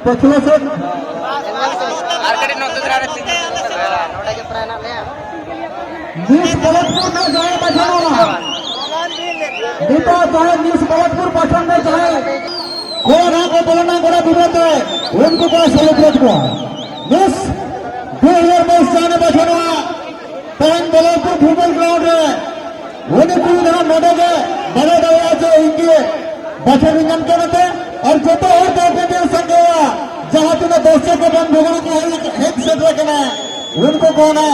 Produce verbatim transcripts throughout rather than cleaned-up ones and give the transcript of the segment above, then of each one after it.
ᱯᱟᱹᱪᱷᱞᱟᱹ ᱥᱮᱫ ᱟᱨ ᱠᱟᱹᱴᱤᱡ ᱱᱚᱛᱮ ᱫᱷᱟᱨᱟ ᱨᱮ ᱯᱤᱪᱷᱤ ᱱᱚᱰᱮ ᱜᱮ ᱯᱨᱟᱭ ᱦᱮᱱᱟᱜ ᱞᱮᱭᱟ᱾ ᱢᱤᱥ ᱵᱚᱞᱚᱛᱯᱩᱨ ᱨᱮᱱᱟᱜ ᱡᱟᱦᱟᱸᱭ ᱵᱟᱪᱷᱟᱣ ᱮᱱᱟ, ᱱᱤᱛᱚᱜ ᱡᱟᱦᱟᱸᱭ ᱢᱤᱥ ᱵᱚᱞᱚᱛᱯᱩᱨ ᱯᱟᱥᱟᱱ ᱨᱮ ᱡᱟᱦᱟᱸᱭ ᱠᱚᱲᱟ ᱠᱚ ᱵᱚᱞᱚᱱᱟ ᱜᱚᱲᱟ ᱵᱤᱵᱟᱹ ᱛᱮ, ᱩᱱᱠᱩ ᱠᱚ ᱥᱮᱞᱮᱵᱨᱮᱴ ᱠᱚᱣᱟ᱾ ᱢᱤᱥ ᱫᱩ ᱦᱟᱡᱟᱨ ᱵᱟᱭᱤᱥ ᱡᱟᱦᱟᱸᱭ ᱵᱟᱪᱷᱟᱣ ᱮᱱᱟ, ᱛᱮᱦᱮᱧ ᱵᱚᱞᱚᱛᱯᱩᱨ ᱯᱷᱩᱴᱵᱚᱞ ᱜᱨᱟᱣᱩᱱᱰ ᱨᱮ ᱩᱱᱤ ᱠᱩᱲᱤ ᱫᱚ ᱱᱚᱰᱮ ᱜᱮ ᱵᱟᱲᱟᱭ ᱫᱟᱲᱮᱭᱟᱜᱼᱟ ᱡᱮ ᱤᱧ ᱜᱮ ᱵᱟᱪᱷᱟᱣ ᱤᱧ ᱧᱟᱢ ᱠᱮᱫᱟ ᱢᱮᱱᱛᱮ᱾ ᱟᱨ ᱡᱚᱛᱚ ᱦᱚᱲ ᱫᱚ ᱟᱹᱰᱤ ᱟᱹᱰᱤ ᱥᱟᱸᱜᱮᱭᱟ, ᱡᱟᱦᱟᱸ ᱛᱤᱱᱟᱹᱜ ᱫᱚᱨᱥᱚᱠ ᱮᱵᱚᱝ ᱵᱷᱚᱜᱚᱱ ᱠᱚ ᱦᱮᱡ, ᱦᱮᱡ ᱥᱮᱴᱮᱨ ᱟᱠᱟᱱᱟ, ᱩᱱᱠᱩ ᱠᱚ ᱚᱱᱟ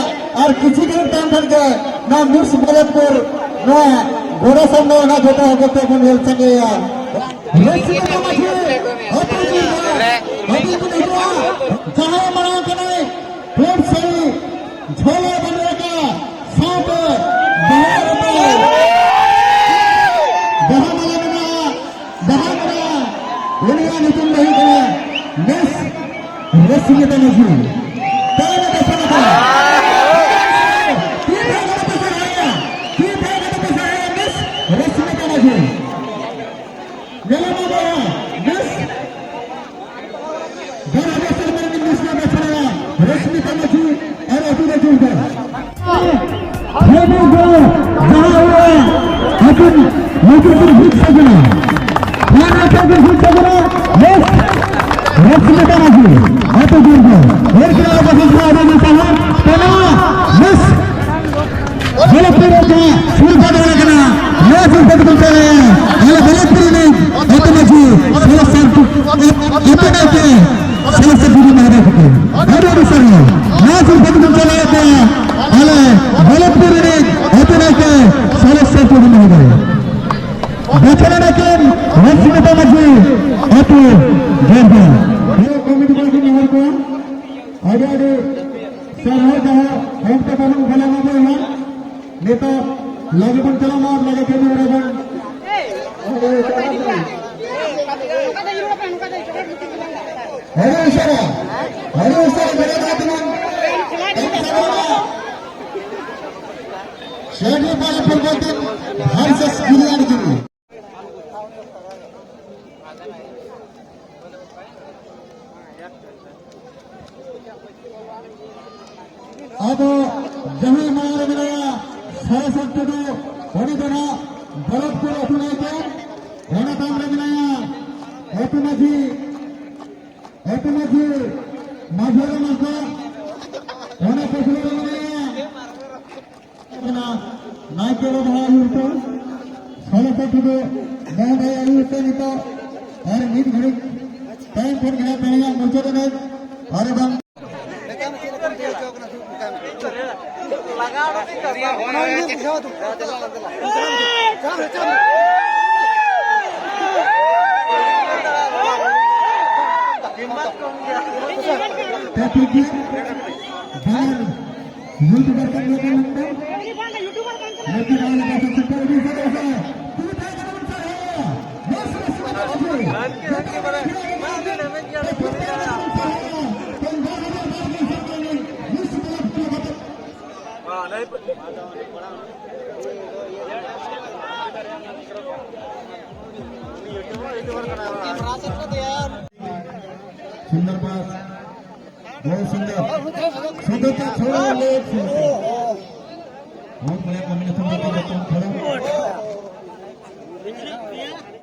ᱟᱨ ᱠᱤᱪᱷᱩ ᱜᱷᱟᱹᱲᱤᱡ ᱛᱟᱭᱚᱢ ᱠᱷᱟᱱ ᱜᱮ ᱱᱚᱣᱟ ᱢᱤᱥ ᱵᱚᱞᱚᱛᱯᱩᱨ ᱱᱚᱣᱟ ᱜᱚᱰᱟ ᱥᱟᱢᱱᱮ ᱚᱱᱟ ᱡᱚᱛᱚ ᱦᱚᱲ ᱠᱚᱛᱮ ᱵᱚᱱ ᱧᱮᱞ ᱥᱟᱸᱜᱮᱭᱟ᱾ ᱨᱟᱹᱥᱠᱟᱹ ᱛᱟᱢᱟᱠᱤ ᱟᱹᱛᱩ ᱠᱚ ᱦᱤᱡᱩᱜᱼᱟ᱾ ᱡᱟᱦᱟᱸᱭ ᱢᱟᱲᱟᱝ ᱠᱟᱱᱟᱭ ᱯᱩᱸᱰ ᱥᱟᱹᱲᱤ ᱡᱷᱚᱞᱟ ᱵᱟᱸᱫᱮ ᱟᱠᱟᱫ ᱥᱟᱶᱛᱮ ᱵᱟᱦᱟ ᱨᱮ ᱵᱟᱦᱟ ᱢᱟᱞᱟ ᱢᱮᱱᱟᱜᱼᱟ, ᱵᱟᱦᱟ ᱢᱮᱱᱟᱜᱼᱟ᱾ ᱩᱱᱤᱭᱟᱜ ᱧᱩᱛᱩᱢ ᱫᱚ ᱦᱩᱭᱩᱜ ᱠᱟᱱᱟ ᱢᱤᱥ ᱨᱚᱥᱢᱤᱛᱟ ᱢᱟᱹᱡᱷᱤ᱾ ᱛᱟᱦᱞᱮ ᱫᱚ ᱥᱟᱱᱟ ᱠᱚ᱾ ᱛᱤ ᱛᱷᱟᱭᱚ ᱠᱟᱛᱮ ᱯᱮ ᱥᱟᱨᱦᱟᱣᱮᱭᱟ, ᱛᱤ ᱛᱷᱟᱭᱚ ᱠᱟᱛᱮ ᱯᱮ ᱥᱟᱨᱦᱟᱣᱮᱭᱟ ᱢᱤᱥ ᱨᱚᱥᱢᱤᱛᱟ ᱢᱟᱹᱡᱷᱤ᱾ ᱧᱮᱞᱚᱜ ᱢᱟ ᱵᱚᱭᱦᱟ, ᱢᱤᱥ ᱵᱟᱨ ᱦᱟᱡᱟᱨ ᱥᱮᱨᱢᱟ ᱨᱮᱱ ᱢᱤᱥ ᱠᱚ ᱵᱟᱪᱷᱟᱣᱟ, ᱨᱚᱥᱢᱤᱛᱟ ᱢᱟᱹᱡᱷᱤ ᱟᱨ ᱟᱹᱛᱩ ᱨᱮ ᱡᱩᱲ ᱫᱚ᱾ ᱦᱮᱵᱤ ᱫᱚ ᱡᱟᱦᱟᱸ ᱦᱩᱭᱩᱜᱼᱟ, ᱟᱹᱠᱤᱱ ᱱᱩᱠᱤᱱ ᱠᱤᱱ ᱦᱩᱭ ᱥᱟᱹᱜᱩᱱᱟ᱾ ᱱᱚᱣᱟ ᱟᱹᱠᱤᱱ ᱠᱤᱱ ᱦᱩᱭ ᱥᱟᱹᱜᱩᱱᱟ, ᱢᱤᱥ ᱨᱚᱥᱢᱤᱛᱟ ᱢᱟᱹᱡᱷᱤ, ᱟᱹᱛᱩ ᱡᱩᱲ ᱫᱚ᱾ ᱦᱮᱨ ᱠᱤᱱᱟ ᱞᱮᱠᱟ ᱥᱮ ᱥᱟᱶ ᱨᱮ ᱢᱤᱥ ᱟᱦᱚᱸ, ᱛᱮᱱᱟ, ᱢᱤᱥ ᱵᱚᱞᱚᱛᱯᱩᱨ ᱨᱮ ᱡᱟᱦᱟᱸ ᱥᱤᱨᱯᱟᱹ ᱫᱚ ᱦᱩᱭ ᱠᱟᱱᱟ, ᱱᱚᱣᱟ ᱥᱤᱨᱯᱟᱹ ᱫᱚᱵᱚᱱ ᱪᱟᱞᱟᱭᱟ᱾ ᱟᱞᱮ ᱵᱚᱞᱚᱛᱯᱩᱨ ᱨᱤᱱᱤᱡ ᱟᱹᱛᱩ ᱢᱟᱹᱡᱷᱤ ᱥᱚᱨᱮᱥ ᱥᱟᱨ ᱟᱹᱛᱩ ᱱᱟᱭᱠᱮ ᱥᱚᱨᱮᱥ ᱥᱟᱨ ᱴᱩᱰᱩ ᱢᱚᱦᱚᱫᱚᱭ ᱛᱟᱠᱚ᱾ ᱟᱹᱰᱤ ᱟᱹᱰᱤ ᱥᱟᱨᱦᱟᱣ᱾ ᱱᱚᱣᱟ ᱥᱤᱨᱯᱟᱹ ᱫᱚᱵᱚᱱ ᱪᱟᱞᱟᱭᱟ ᱛᱮ ᱟᱞᱮ ᱵᱚᱞᱚᱛᱯᱩᱨ ᱨᱤᱱᱤᱡ ᱟᱹᱛᱩ ᱱᱟᱭᱠᱮ ᱥᱚᱨᱮᱥ ᱥᱟᱨ ᱴᱩᱰᱩ ᱢᱚᱦᱚᱫᱚᱭ᱾ ᱵᱟᱪᱷᱟᱣ ᱮᱱᱟ ᱠᱤᱱ ᱨᱚᱥᱢᱤᱛᱟ ᱢᱟᱹᱡᱷᱤ ᱟᱹᱛᱩ ᱡᱮᱨᱜᱟ᱾ ᱱᱤᱭᱟᱹ ᱠᱚᱢᱤᱴᱤ ᱠᱚ ᱠᱚ ᱱᱮᱦᱚᱨ ᱠᱚᱣᱟ᱾ ᱟᱹᱰᱤ ᱟᱹᱰᱤ ᱥᱟᱨᱦᱟᱣ ᱡᱟᱦᱟᱸ ᱚᱠᱛᱚ ᱛᱟᱵᱚᱱ ᱵᱷᱟᱞᱮ ᱢᱚᱡᱽ ᱦᱩᱭᱩᱜᱼᱟ᱾ ᱱᱤᱛᱚᱜ ᱞᱟᱜᱮ ᱵᱚᱱ ᱪᱟᱞᱟᱜ ᱢᱟ, ᱞᱟᱜᱮ ᱠᱟᱹᱢᱤ ᱦᱚᱨᱟ ᱵᱚᱱ᱾ ᱟᱹᱰᱤ ᱩᱥᱟᱹᱨᱟ, ᱟᱹᱰᱤ ᱩᱥᱟᱹᱨᱟ ᱵᱮᱨᱮᱫ ᱠᱟᱛᱮ ᱵᱚᱱ ᱥᱮᱢᱤ ᱯᱷᱟᱭᱱᱟᱞ ᱯᱷᱩᱴᱵᱚᱞ ᱴᱤᱢ ᱵᱷᱟᱨᱥᱮᱥ ᱜᱤᱞᱤᱭᱟᱱ ᱜᱤᱨᱤ᱾ ᱟᱫᱚ ᱡᱟᱦᱟᱸᱭ ᱢᱟᱲᱟᱝ ᱨᱮ ᱢᱮᱱᱟᱭᱟ ᱥᱚᱨᱮᱥᱚᱨ ᱴᱩᱰᱩ, ᱩᱱᱤ ᱫᱚ ᱱᱟᱜ ᱫᱚᱞᱚᱛᱯᱩᱨ ᱟᱹᱛᱩ ᱱᱟᱭᱠᱮ᱾ ᱚᱱᱟ ᱛᱟᱭᱚᱢ ᱨᱮ ᱢᱮᱱᱟᱭᱟ ᱟᱹᱛᱩ ᱢᱟᱹᱡᱷᱤ, ᱟᱹᱛᱩ ᱢᱟᱹᱡᱷᱤ ᱢᱟᱹᱡᱷᱤ ᱦᱟᱲᱟᱢ ᱦᱟᱸᱥᱫᱟ᱾ ᱚᱱᱟ ᱯᱟᱹᱪᱷᱞᱟᱹ ᱨᱮ ᱢᱮᱱᱟᱭᱟ ᱱᱟᱭᱠᱮ ᱵᱟᱵᱟ ᱟᱹᱭᱩᱨ ᱛᱮ ᱥᱚᱨᱮᱥᱚᱨ ᱴᱩᱰᱩ ᱢᱚᱦᱳᱫᱚᱭ ᱟᱹᱭᱩᱨ ᱛᱮ ᱱᱤᱛᱚᱜ ᱟᱨ ᱢᱤᱫ ᱜᱷᱟᱹᱲᱤᱡ ᱛᱟᱭᱚᱢ ᱠᱷᱚᱱ ᱜᱮ ᱱᱟᱜ ᱢᱩᱪᱟᱹᱫ ᱮᱱᱮᱡ ᱟᱨ ᱵᱟᱝ ᱴᱷᱤᱠ ᱜᱮᱭᱟ᱾ ᱵᱟᱝ, YouTuber ᱠᱟᱱ ᱜᱮᱭᱟ ᱠᱚ ᱢᱮᱱᱛᱮ᱾ ᱞᱮᱠᱤᱱ ᱟᱞᱮ ᱠᱟ ᱥᱚᱠᱛᱚ ᱟᱹᱰᱤ ᱥᱟᱨᱦᱟᱣ᱾ ᱛᱩᱭ ᱛᱟᱦᱮᱸ ᱠᱟᱱᱟ ᱵᱚᱱ ᱥᱟᱨᱦᱟᱣ᱾ ᱵᱮᱥ, ᱵᱮᱥ, ᱵᱮᱥ, ᱵᱮᱥ᱾ सुंदर पास, बहुत सुंदर। सुंदर का छोड़ा, लेट सुंदर। बहुत बढ़िया कॉम्बिनेशन था, थोड़ा।